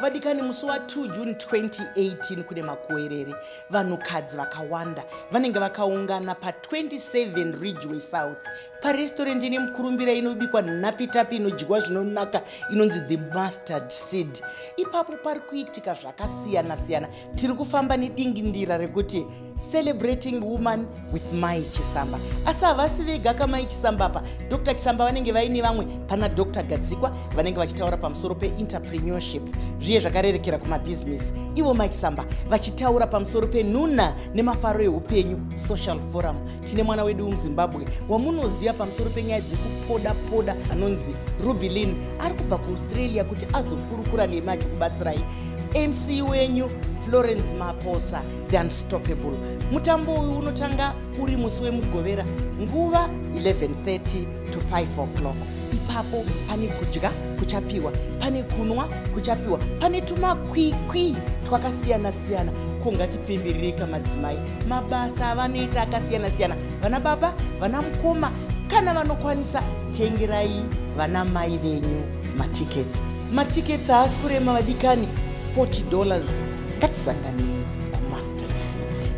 Vadikani, musi wa2 June 2018 kune makuwerere. Vanhukadzi vakawanda vanenge vakaungana pa27 Ridgeway South, parestorendi ine mukurumbira, inobikwa nhapitapi, inodyiwa zvinonaka, inonzi The Mustard Seed. Ipapo pari kuitika zvakasiyana-siyana. Tiri kufamba nedingindira rekuti "Celebrating Woman with Mai Chisamba". Asi havasi vega kamai Chisamba apa. Dr Chisamba vanenge vaine vamwe, pana Dr Gadzikwa vanenge vachitaura pamusoro peentrepreneurship, zviye zvakarerekera kumabhizinesi, ivo Mai Chisamba vachitaura pamusoro penhuna nemafaro eupenyu, social forum. Tine mwana wedu wemuZimbabwe wamunoziva pamusoro penyaya dzekupoda poda, anonzi Rubylin, ari kubva kuAustralia kuti azokurukura nemi achikubatsirai. MC wenyu Florence Maposa, the unstoppable. Mutambo uyu unotanga uri musi weMugovera, nguva 11:30 to 5 o'clock. Ipapo pane kudya kuchapiwa, pane kunwa kuchapiwa, pane tumakwikwi twakasiyana-siyana. Ko ngatipembererei kamadzimai mabasa avanoita akasiyana-siyana. Vana baba, vana mukoma, kana vanokwanisa, tengerai vana mai venyu matickets. Matickets haasi kurema, vadikani, $40. Ngatisanganei kuMustard Seed.